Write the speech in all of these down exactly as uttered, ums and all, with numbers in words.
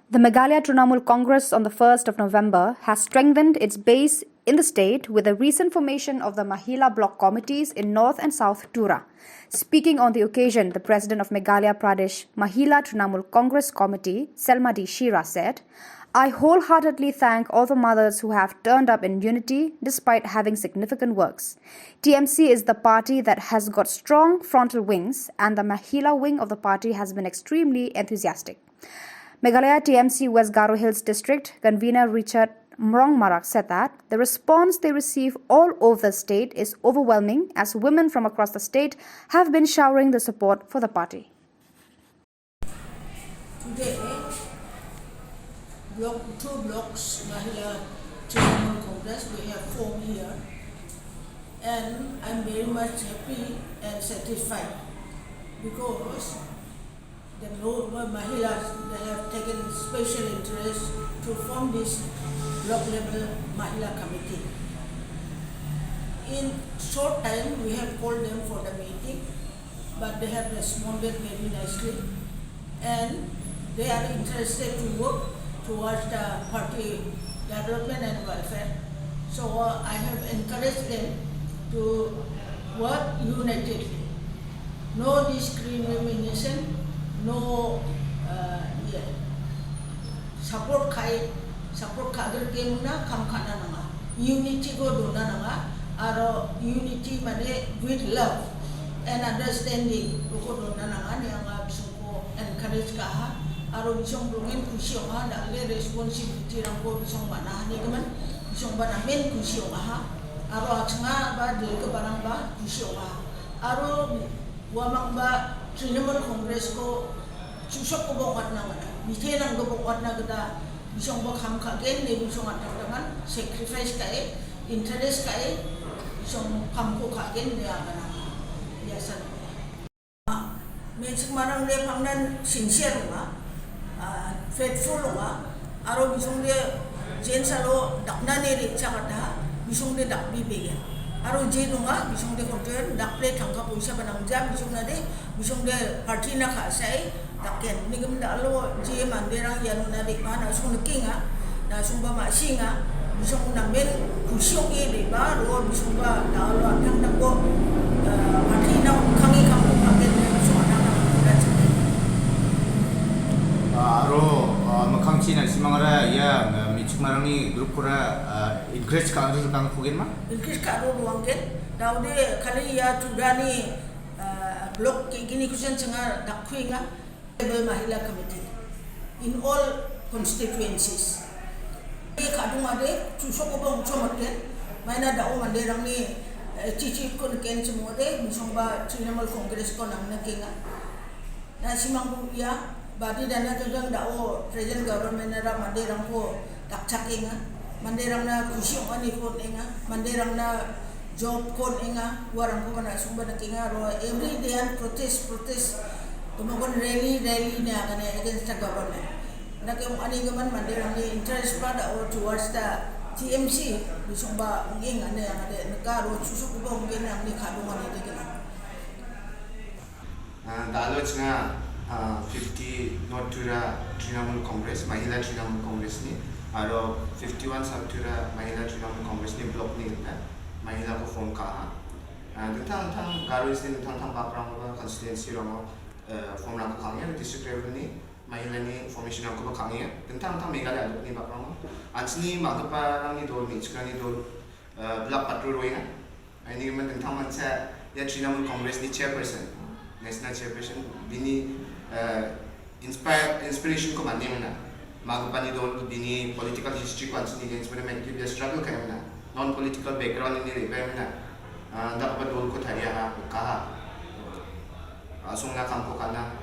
The Meghalaya Trinamool Congress on the first of November has strengthened its base in the state with the recent formation of the Mahila Block Committees in North and South Tura. Speaking on the occasion, the president of Meghalaya Pradesh Mahila Trinamool Congress Committee, Selma D Shira, said, "I wholeheartedly thank all the mothers who have turned up in unity despite having significant works. T M C is the party that has got strong frontal wings, and the Mahila wing of the party has been extremely enthusiastic." Meghalaya T M C West Garo Hills District convener Richard Mrong Marak said that the response they receive all over the state is overwhelming, as women from across the state have been showering the support for the party. Today, block, two blocks Mahila Trinamool Congress we have formed here, and I'm very much happy and satisfied because the lo-, Mahilas, they have taken special interest to form this block level Mahila committee. In short time, we have called them for the meeting, but they have responded very nicely, and they are interested to work towards the party development and welfare. So, uh, I have encouraged them to work unitedly. No discrimination, no, uh, yeah. Support ka·e, support ka·girikemna kam ka·na nanga. Unity-ko dona nanga. Aro unity mane with love and understanding uko dona nanga ine anga bisongko encourage ka·aha. Aro bisong bilongen kusi ong·a, dal·e responsibility-rangko bisong man·a hanigimin bisongba namen kusi ong·aha. Aro atchingaba dilgiparangba kusi ong·aha. Aro uamangba Trinamool Congress-ko chu·sokgipa ong·atna man·a, mitenanggipa ong·atna gita bisongba kam ka·gen ine bisong an·tangtangan sacrifice ka·e, interest ka·e, bisong kamko ka·gen ine aganang. Ia san. Me·chikmarangde pangnan sincere ong·a, ah, faithful ong·a, aro bisongde jensalo daknani re·chakata, bisongde dakbebea. Aro je donga, bisongde konten dakple tangka poisa ba nangja, bisongnade, bisongde party-na ka·sae daken. Nigim dal·o je manderang ianona re·baa na·song nikenga. Na·songba ma·sina, bisong namen kusi ong·e re·baa, aro bisongba dal·o an·tangtangko, eh, party-na kangni kamko ka·gen ine bisong an·tangtangko ka·gen. Ah, aro, ah, mikkangchi na·simangara ia, ah, me·chikmarangni group-kora, ah, encourage ka·, ka·rangkogenma? Encourage ka·ro ruanggen. Daode kali ia Turani, ah, block ke-, gini kusen chenga dakkuenga. Mahila Committee in all constituencies. Kadung ade, chu·sokgipa ong·chongmotgen, maina da·o manderangni, eh, attitude-ko nikenchimode, bisongba Trinamool Congress-ko nangnikenga. Na·simangko ia, badi dana dingdang da·o present government-ara manderangko dakchakenga, manderangna kusi ong·aniko on·enga, manderangna job-ko on·enga, uarangkoba na·songba nikenga, aro every day an protest, protest, gimikkon rally, rally ine agane against the government. Dake ong·anigimin manderangni interest-ba da·o towards the T M C bisongba ong·enga ine agane nika, aro chu·sokgipa ong·gen angni kadonganide gnang. Ah, da·o chinga, ah, fifty North Tura Trinamool Congress, Mahila Trinamool Congress-ni, aro fifty-one South Tura Mahila Trinamool Congress-ni block-ni gita Mahila-ko form ka·aha. Ah, dingtang dingtang Garo Hills-ni dingtang dingtang bakrangkoba constituency-rango, eh, form-rangko ka·enga, district level-ni Mahila-ni formation-rangkoba ka·enga, dingtang dingtang Meghalaya adokni bakrango. An·chingni ma·giparangni dol, me·chikrangni dol, eh, block patrol roenga. Aini gimin dingtang mancha ia Trinamool Congress-ni chairperson, national chairperson, bini, eh, inspire, inspiration-ko man·emna. Ma·gipani dol bini political history-ko an·ching nigensmana, main dia struggle ka·emna. Non-political background-ni re·baemna. Ah, dakgipa dolko tariaha, kaha. Ah, songna kamko ka·na.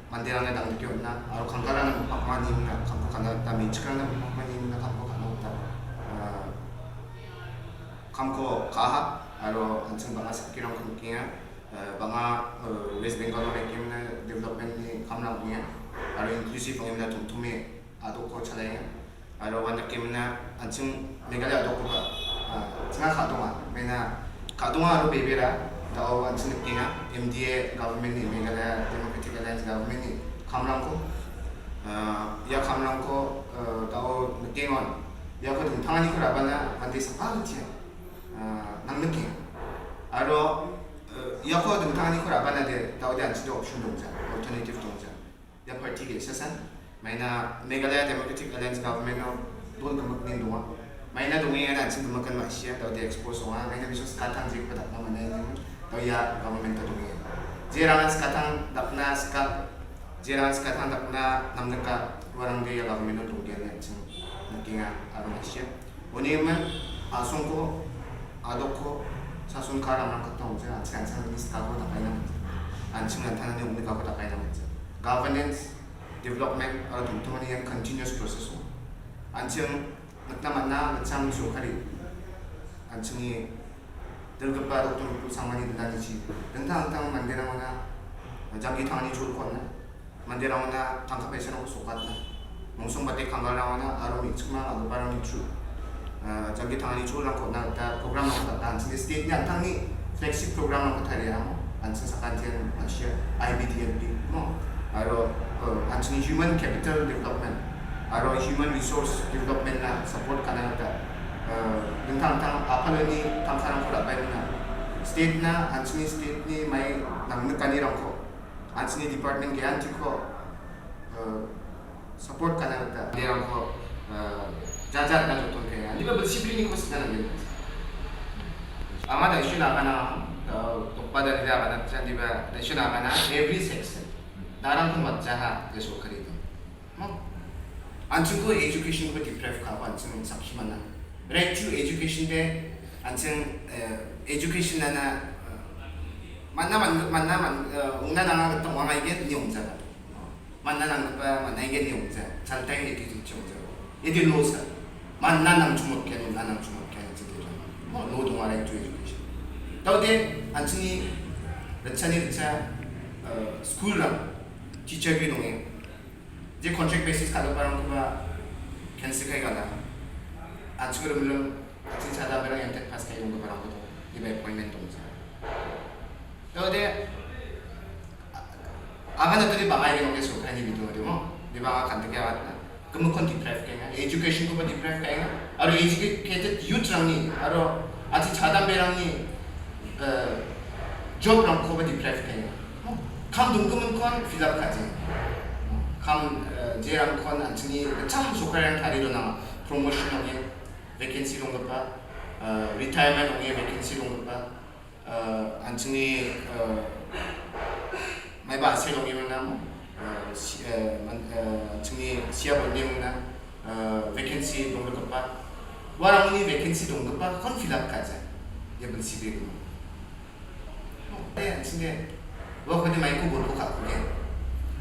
Manderangna dangdike on·na, aro kangkarangna mipakmanimna kamko ka·na gita, me·chikrangna mipakmanimna kamko ka·na gita, ah, kamko ka·aha, aro an·ching bang·a sakkirangko nikenga, ah, bang·a, ah, West Bengal-o naikemna development-ni kamrang ong·enga, aro inclusive ong·emna tom·tome adokko chalaenga. Aro uandake mena an·ching Meghalaya adokgipa, ah, chinga ka·donga. Mena ka·donga aro bebera da·o an·ching nikenga M D A government-ni, Meghalaya Democratic Alliance government-ni kamrangko. Ah, ia kamrangko, eh, da·o nikengon. Iako dingtanganiko rabana mande sakgittam, ah, nangnikenga. Aro, eh, iako dingtanganiko rabana de, da·ode an·chingde option dongja, alternative dongja. Ia party ge·sasan, maina Meghalaya Democratic Alliance government-o dol gimiknin donga. Maina dongengan an·ching gimikan ma·sia, da·ode expose ong·a, maina biso skatang jekba dakna man·a, da·o ia government-o dongenga. Jerangan skatang dakna skak, jerangan skatang dakna namnika, uarangde ia government-o donggen an·ching nikenga aro ma·sia. Uni gimin, a·songko, a·dokko, sason ka·a ramrang gita ong·ja, an·ching an·ching angni sikako dakaina man·ja. An·ching an·tangtangni ong·nikako dakaina man·ja. Governance, development, aro dongtongani ian continuous process ong·a. An·ching nikna man·a, gitchang sorkari. An·chingni dilgipa Doktor Mukul Sangmani dilanichi dingtang dingtang manderangona janggi tangani cholko on·a. Manderangona tangka paisarangko sokatna, mongsongbate kangalrangona aro me·chikma agiparangni chu, ah, janggi tangani cholrangko on·na gita programrangko data an·chingni state-ni an·tangni flagship programrangko tariamo, an·ching sakantian ma·sia I B D L P mo, aro, eh, an·chingni human capital development aro human resource development-na support ka·na gita, eh, dingtang dingtang apaloni tangkarangko ra·baenga. State-na, an·chingni state-ni mai nangnikanirangko an·chingni department ge·antiko, eh, support ka·na gita manderangko, eh, jajatna joton ka·enga. Indiba bilsi briniko sikna nanggen. Anga daisho nagana, eh, dokbadari nagana, indiba daisho nagana, every section. Darang pun wajah ha, dia sorkari itu. Mo? An·chingko education-ko deprive ka·aba an·ching sakhi man·a. Right to education de an·ching, eh, education-na, eh, man·a man-, man·a man-, eh, ong·na nanggipa ong·a ine ong·jaga. Man·a nanggipa man·a ine ong·ja. Chaltai ine ong·ja. Ine lo sa. Man·a nangchongmotgen, ong·na nangchongmotgen, ong·ja. Mo, lo donga right to education. Da·ode an·chingni ritchani ritcha, eh, school-rang teacher-rang donge. Je contract basis ka·giparangkoba cancel ka·e gala. An·ching rimrim, an·ching chadamberang M.Tech pass ka·e donggiparangko dong-, iba appointment dongja. Da·ode, a-, agan atudi bang·a ine ong·e sorkarini bidingo demo. Iba anga kandike agatna. Gimikkon deprive ka·enga, education-koba deprive ka·enga. Aro educated youth-rangni, aro an·ching chadamberangni, eh, job-rangkoba deprive ka·enga. Kam donggimikkon fill up ka·jaenga. Kam, eh, jerangkon an·chingni gitcham sorkarirang tarie donanga. Promotion ong·e, vacancy donggipa, eh, retirement ong·e, vacancy donggipa, eh, an·chingni, eh, maiba a·sel ong·e mingna, eh, si-, eh, man-, eh, an·chingni siap ong·e mingna, eh, vacancy donggipa, uarangni vacancy donggipakon fill up ka·jaenga. Ia bilsi bri gimin. Eh, an·chingde. Uakode maiko bol·ko ka·kugen.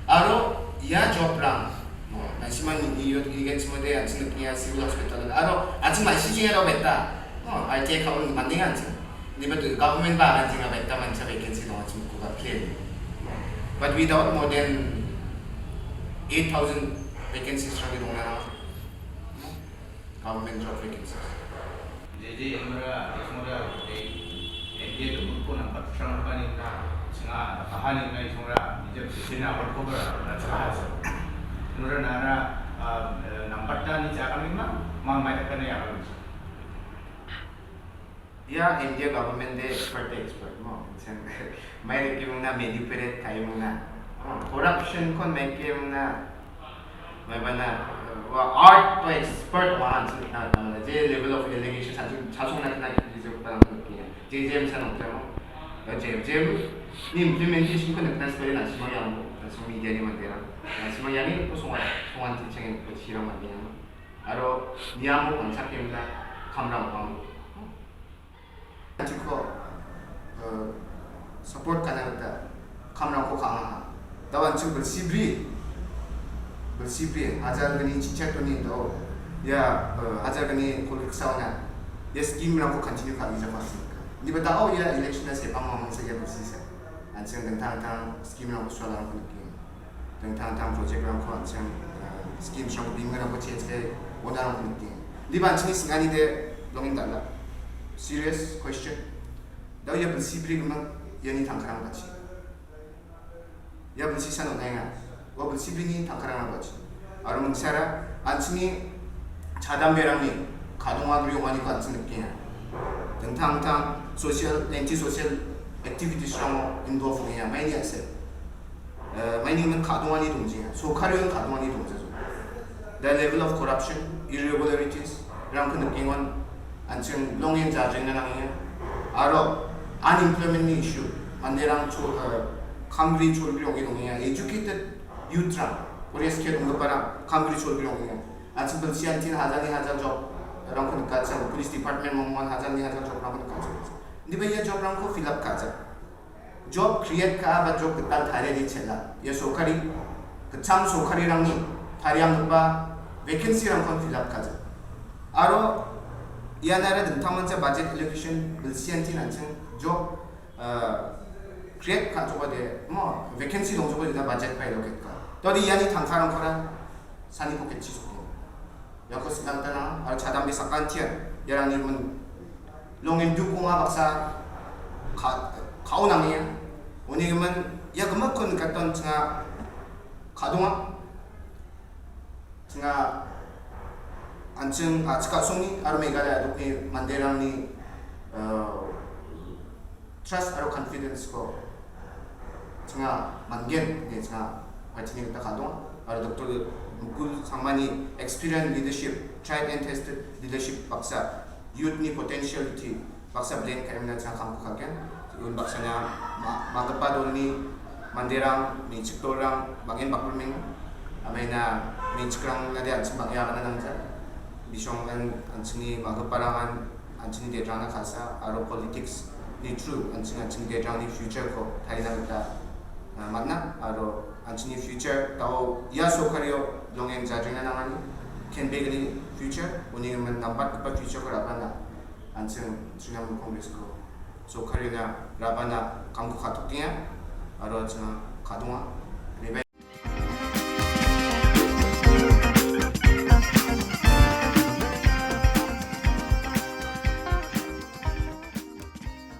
Aro ia job-rang. No, ma·sina ni, ni yot gigen simode an·ching nikna civil hospital. Aro an·ching ma·sina aro beta. No, I T I ka·on manding an·ching. Ni betul government ba an·ching beta mancha vacancy dong an·ching ko ba clear. But without more than eight thousand vacancies rang dong na. Government job vacancies. J J M ra, Ismora, N D A gimikko nambat srangpanina, singa, kahanina Ismora, nije bisina award ko bara, na sahaja. Nora nara, ah, eh, nambat ta ni jaga ni ma, ma mai ta ni award. Ia India government de expert de expert mo. Sen mai de kimna manipulate kai muna. Corruption kon mai kimna. Mai bana, wa art to expert wa an sik na, na, je level of allegation sa sung, sa sung na kena kiri je pa na kiri. Je je sa no mo. Je je ni implementation ko na kena spell na sima yang mo. Na sima media ni mandera. Na sima yang ni ko songan, songan teaching ko sira mandera. Aro niamo pangchakemna kamrang pang. Atiko, eh, support ka·na gita kamrangko ka·angaha. Da·o an·ching bilsi bri, bilsi bri, hajar gni chichatoni da·o. Ia, eh, hajar gni kolgriksaona. Ia scheme-rangko continue ka·bijako an·ching nika. Indiba da·o ia election-na sepang mamangsa ia bilsi sa. An·ching dingtang dingtang scheme-rangko sualaniko nikenga. Dingtang dingtang project-rangko an·ching, eh, schemes-rangko bimingrangko change kai onarangko nikenga. Indiba an·chingni sing·anide longin dal·a. Serious question. Da·o ia bilsi bri gimin iani tangkarang bachi. Ia bilsi san on·enga. Ua bilsi brini tangkarang bachi. Aro mingsara an·chingni chadamberangni kadonga gri ong·aniko an·ching nikenga. Dingtang dingtang social, anti-social activitiesrango involve ong·enga, maini a·sel. Eh, maini gimin kadongani dongjenga, sorkario kadongani dongjajoka. The level of corruption, irregularities-rangko nikengon an·ching bilongen jajrengna nangenga. Aro unemployment-ni issue, manderang cho-, eh, kam gri cholgri ong·e dongenga, educated youth-rang, aro skill donggiparang kam gri cholgri ong·enga. An·ching bilsiantin hajalni hajal job-rangko nikachim, police department mongmon hajalni hajal job-rangko nikachim. Indiba ia job-rangko fill up ka·ja. Job create ka·a ba job gital tarie de chela. Ia sorkari, gitcham sorkarirangni tarianggipa vacancy-rangkon fill up ka·ja. Aro ianara dingtangmancha budget allocation bilsiantin an·ching job, ah, create ka·jokode, mo, vacancy dongjokode na budget-ba allocate ka. Tode iani tangkarangkora sani pocket-chi sokenga. Iako sina gita nanga, aro chadambe sakantian iarangni gimin bilongen duk ong·a baksa ka-, ka·o nangenga. Uni gimin ia gimikkon nikaton chinga kadonga. Chinga an·ching, ah, chikasongni aro Meghalaya dokni manderangni, eh, trust aro confidence-ko chinga man·gen ine chinga paitini gita ka·dong. Aro Doktor Mukul Sangmani experience leadership, tried and tested leadership baksa, youth-ni potentiality baksa blame ka·emna chinga kamko ka·gen. Unbaksana ma-, magipa dolni manderang, me·chik dolrang bang·en bakrimenga. Amaina me·chikrang nade an·ching bang·e agana nangja. Bisongan an·chingni magiparangan an·chingni dedrangna ka·sa aro politics-ni through an·ching an·chingni dedrangni future-ko tarina gita, ah, man·a aro an·chingni future dao ia sorkario bilongen jadrengna nangani, kenbegni future, uni gimin nambatgipa future-ko ra·bana an·ching Trinamool Congress-ko sorkarina ra·bana kamko ka·tokenga aro an·ching ka·donga.